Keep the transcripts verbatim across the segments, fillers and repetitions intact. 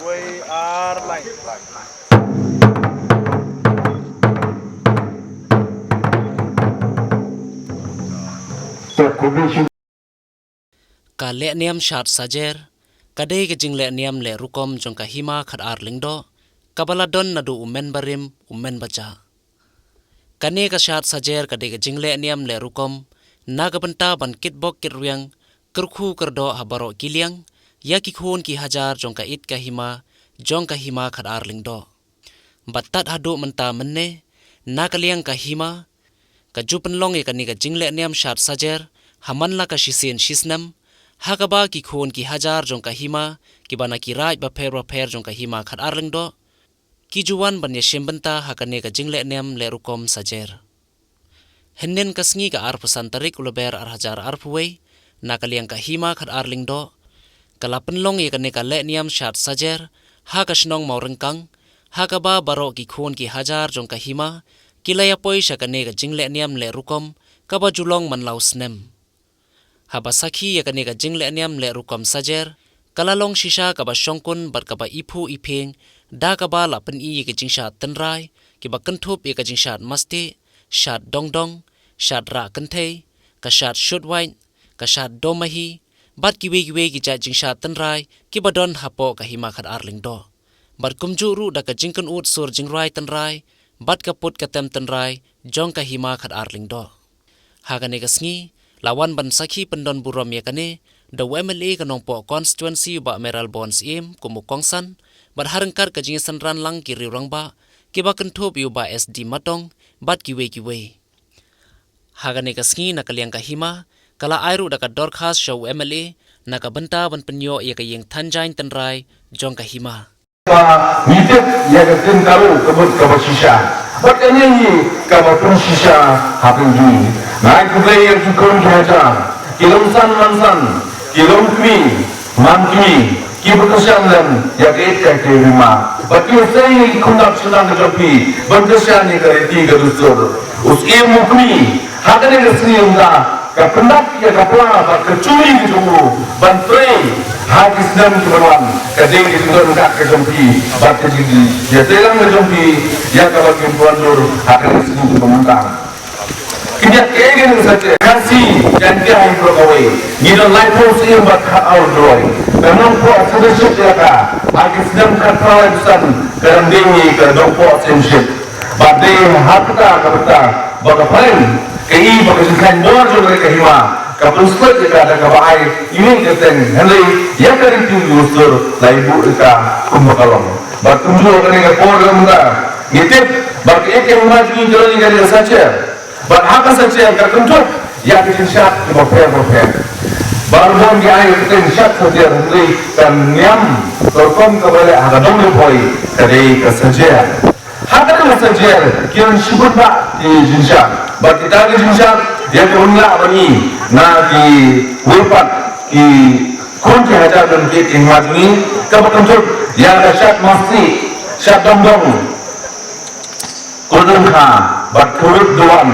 Wei ar lai. Ka leh niam shad sajer ka dei ka jingleh niam leh rukom jong ka hima khat ar lyngdoh, kaba la don naduh u men barim u men baja. Kane ka shad sajer ka dei ka jingleh niam leh rukom na ka bynta ban kitbok kitrwiang, kyrkhu kyrdoh ha baroh ki liang ïa ki khun ki hajar jong ka it ka hima jong ka hima khat ar lyngdoh. Bad tad haduh mynta mynne, na ka liang ka hima ka ju pynlong ïa kane ka jingleh niam shad sajer ha man la ka shisien shisnem, ha kaba ki khun ki hajar jong ka hima kiba na ki raid bapher bapher jong ka hima khat ar lyngdoh ki ju wan ban ïashim bynta ha kane ka jingleh niam leh rukom sajer. Hynnin ka sngi ka arphew san tarik u Lber ar hajar arphew wei, na ka liang ka hima khat ar lyngdoh ka la pynlong ïa kane ka leh niam shad sajer ha ka shnong Mawryngkang, ha kaba baroh ki khun ki hajar jong ka hima ki la ïapoi sha kane ka jingleh niam leh rukom kaba ju long man la u snem. Haba sakhi ïa kane ka jingleh niam leh rukom sajer ka la long shisha kaba shongkun bad kaba iphuh iphieng, da kaba la pyni ïa ka jingshad tynrai kiba kynthup ïa ka jingshad masti, shad dongdong, shad rah kynthei, ka shad shut wait, ka shad domahi, bad kiwei kiwei ki jait jingshad tynrai kiba don hapoh ka hima khat ar lyngdoh. Bad kumjuh ruh da ka jingkynut sur jingrwai tynrai bad ka put ka tem tynrai jong ka hima khat ar lyngdoh. Ha kane ka sngi la wan ban sakhi pyndon burom ïa kane da u M L A ka Nongpoh constituency u Bah Mayralborn Syiem kum u kongsan, bad ha ryngkat ka jingïasynran lang ki riew rangbah kiba kynthup ïa u Bah S D Matong bad kiwei kiwei. Ha kane ka sngi na ka liang ka hima ka la ai ruh da ka dorkhas sha u M L A na ka bynta ban pynïoh ïa ka ïing thanjaiñ tynrai jong ka hima. Ba ngi tip ïa ka ktien Garo ka mut kaba shisha. Bad kane hi kaba pynshisha ha pynjui. Nga ai khublei ïa ki khun ki hajar, ki longsan mansan, ki longkmie mankmie, kiba kyrshan lem ïa ka it ka hima. Bad ki sei ïa ki khun dap shnong ka jong phi ban kyrshan ïa ka riti ka dustur. U Syiem u kmie ha kane ka sngi ynda ka pyndap ïa ka pla bad ka churi ka jong u ban trei ha ki snem kiban wan, ka dei ka jingdon ka jong phi bad ka jingïatreilang ka jong phi ïa kaba kin wan dur ha kane ka sngi kiban wan. Ki ïa ka ïa ka sa te Khasi Jaiñtia hi bro kawei. Ngi don laiphew Syiem bad khatar Khasi. Ka Nongpoh Symship ïa ka ha ki snem khatphra lai busan ka dang dei ngi ka Nongpoh Symship. Bad dei ha kata ka bynta ba ka phareng ka i ba ka jingkhlaiñ bor jong ka hima ka pynshlur ïa ka da kaba ai ïa ka kyrteng, hynrei ïa ka riti u dustur la i buh ïa ka kumba ka long. Bad kumjuh kane ka por ka mynta ngi tip ba ka ïa ka hima jong ngi ka long ïa ka sajer. Bad ha ka sajer ka kynthup ïa ka jingshad kiba pher ba pher. Baroh ngi ai ka kyrteng shad sajer, hynrei ka niam ka rukom kaba leh ha ka dong ka poi ka dei ka sajer. Ha kata ka sajer ki don shibun bah ki jingshad. Bad kita ki jingshad ïa ka un lah ba ngi na kiwei pat ki khun ki hajar don ki ki hima jong ngi kaba kynthup ïa ka shad masti, shad dongdong, kordon kha, bad kordon duwan,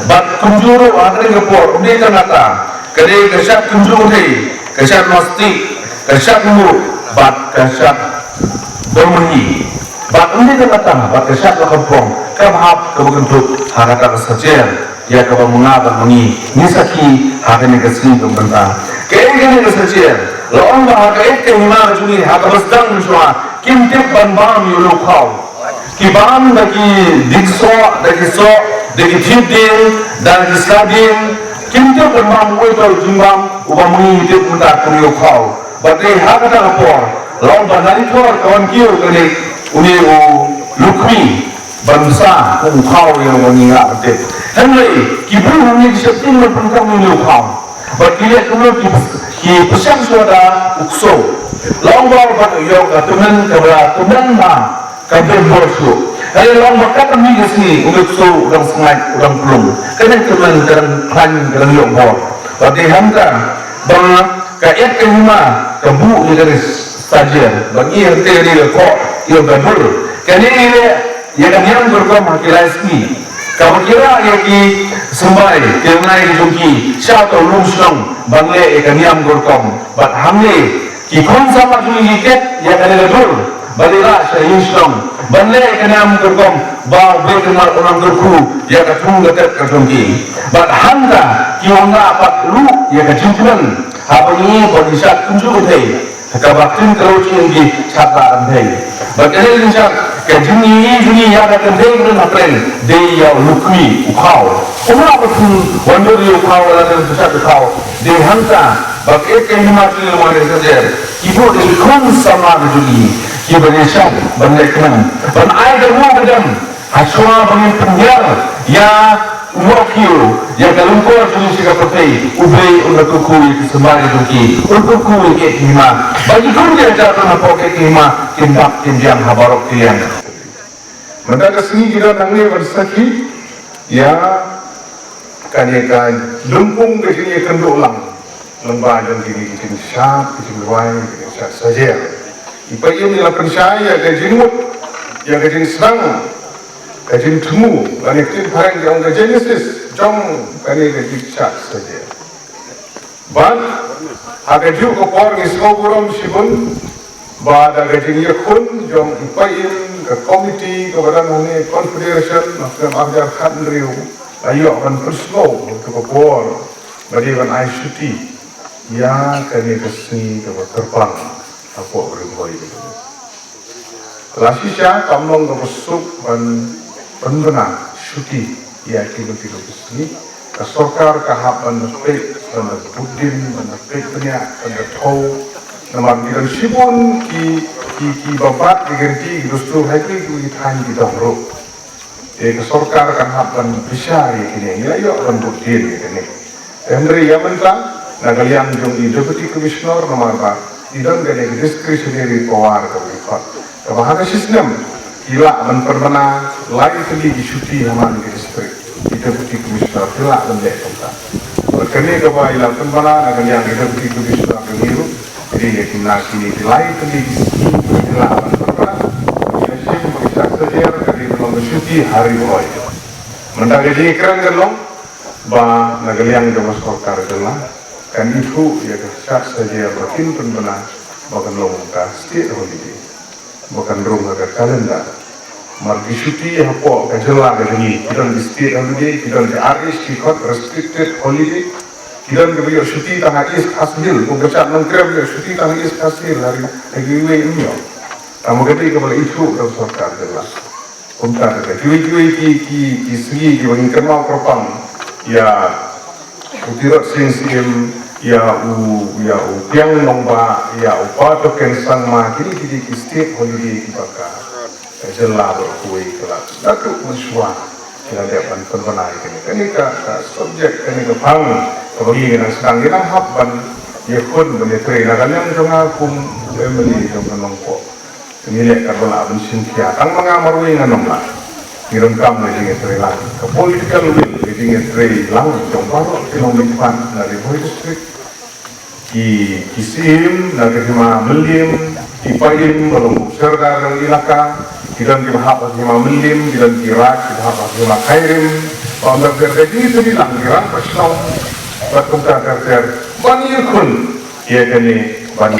bad kumjuh ruh ha kane ka por, ym dei tang kata, ka dei ka shad kumjuh dei, ka shad masti, ka shad muk, bad ka shad domahi. Bad ym dei tang kata, bad ka shad la ka pong, ka hap kaba kynthup ha kata ka sajer ïa kaba ma nga bad ma ngi ngi sakhi ha kane ka sngi ka mynta. Kaei kane ka sajer? La ong ba ha ka ïa ka hima jong ngi ha kaba sdang mynshuwa kim tip ban bam ïa u lukhaw. Ki bam da ki diksoh, da ki soh, da ki thied dieng, da ki sla dieng. Kim tip ban bam uwei pa u jingbam uba ma ngi tip mynta kum ïa u khaw. Bad dei ha kata ka por la ong ba na i thor ka wan kiew kane une u lukri ban bsa kum u khaw ïa u ma ngi nga tip. Hynrei ki briew hangne ki sheptieng ban pynthor ïa une u khaw. Bad ki leh kumno ki, ki pyrshang shuwa da u ksew. La ong ba, ba ïoh ka tymmen, ka ba tymmen ma ka beh bor shuh. Hynrei la ong ba katba mih ka sngi, u ksew u dang sngaid, u dang plung. Kane ka tymmen ka dang khlaiñ, ka dang ïoh bor. Bad dei hangta ba ka et ka hima ka buh ïa ka ri sajer. Ba ngi hangta ka dei ka khoh ïa ka bul. Kane ngi leh ïa ka niam ka rukom ha ki lai sngi. Kaba ki rah ïa ki symbai, ki rngai ki jong ki sha uta u lum shnong ban leh ïa ka niam ka rukom. Bad hangne Ki khun samla jong ngi ki khet ïa kane ka dur ban ïaleh sha ïing shnong ban leh ïa kane ka rukom ba u Blei Kynrad un nang kyrkhu ïa ka thung ka tep ka jong ki. Bad hangta ki wan lah pat ruh ïa ka jingkmen haba ngi ban ïashad kumjuh kynthei. Kaba ktien ka ruh jong ngi shad lah kynthei. Bad kane ka jingshad ka jingïohi jong ngi ïa ka kynthei ka don hapdeng dei ïa u lukmi u khaw. Kumno ba phi wan dur ïa u khaw lane u shad u khaw? Dei hangta ba ka hima jong ngi, lem bad ka sajer, ki buh da ki khun samla ka jong ngi kiba ïashad ban leh kmen ban ai ka ruh ka dem ha shuwa ba ngin pynhiar ïa u nohkiew ïa ka lyngkor jong ngi sha ka pyrthei. U Blei un da kyrkhu ïa ki symbai jong ki, un kyrkhu ïa ki hima. Ba ki khun ki hajar khun hapoh ki hima kin bak kin biang ha baroh ki liang. Mynta ka sngi ki don hangne ban sakhi ïa kane ka lympung ka jingïakynduh lang lyngba jong kine ki jingshad, ki jingrwai, ki jingshad sajer. I Paiem i la pynshai ïa ka jingmut, ïa ka jingsdang, ka jingthmu, lane ktien phareng ki ong ka genesis jong kane ka jingshad sajer. Bad ha kajuh ka por ngi sngewburom shibun ba da ka jingïakhun jong i Paiem, ka komiti kaba don hangne, confederation, ha u snem ar hajar khathynriew, la ïoh ban pynsngew ha kajuh ka por ba dei ban ai shuti ïa kane ka sngi kaba kyrpang hapoh Ri Bhoi. La shisha kam long kaba suk ban pynbna shuti ïa kino kino ki sngi. Ka sorkar ka hap ban da peit, ban da bud dien, ban da peit bniah, ban da thew. Namar ki don shibun ki, ki, kiba bat ïa ki riti, ki dustur ha kiwei kiwei ki thaiñ, ki dong ruh. Te ka sorkar kan hap ban bishar ïa kine, ngi la ïoh ban bud dien ïa kine. Hynrei ïa mynta na ka liang jong i Deputy Commissioner, namar ba i don kane ka discretionary power kaba i khot, kaba ha ka shi snem i lah ban pynbna lai tylli ki shuti ha man ka district. I Deputy Commissioner i lah ban leh kumta. Bad kane kaba i la pynbna na ka liang i Deputy Commissioner ka ngi ruh, i dei ïa kine, kine ki lai tylli ki shuti i lah ban pynbna. Ïa shim ba ki shad sajer ka dei ban long ka shuti ha Ri Bhoi. Mynta ka jingkren kan long ba na ka liang jong ka sorkar jylla kan ithuh ïa ka shad sajer ba kin pynbna ba kan long ka state holiday, ba kan rung ha ka calendar. Namar ki shuti hapoh ka jylla ka jong ngi, ki don ki state holiday, ki don ki R H, ki khot restricted holiday, ki don kiba ïoh shuti tang ha East Khasi Hills, kum ka Shad Nongkrem ïoh shuti tang ha East Khasi Hills, ha ri, ha kiwei ym ïoh. Tang ba ka dei kaba la ithuh da ka sorkar jylla. Kumta te kiwei kiwei ki, ki, ki sngi kiba ngi kynmaw kyrpang ïa u Tirot Sing Syiem, ïa u, ïa u Biang Nongbah, ïa u Patoken Sangma, kine ki dei ki state holiday kiba ka, ka jylla baroh kawei ka la, naduh mynshuwa ki la dep ban pynbna ïa kane. Kane ka, ka subject, kane ka phang kaba ngi nang sdang, ngi nang hap ban ïakhun ban ïatrei. Na ka liang jong nga kum u M L A jong ka Nongpoh, ngi leh katba lah ban shim khia. Tang ma nga marwei ngan ong la, ngi donkam ka jingïatreilang, ka political will, ka jingïatreilang jong baroh ki nongmihkhmat na Ri Bhoi District. Ki, ki Syiem na ka hima Mylliem, ki Paiem ba long u Sordar jong ka Elaka, ki don kiba hap ha ka hima Mylliem, ki don ki Raid kiba hap ha ka hima Khyrim. Ba ym don ka jingïatreilang, ki Rangpashnong, bad kumta ter ter, ban ïakhun ïa kane, ban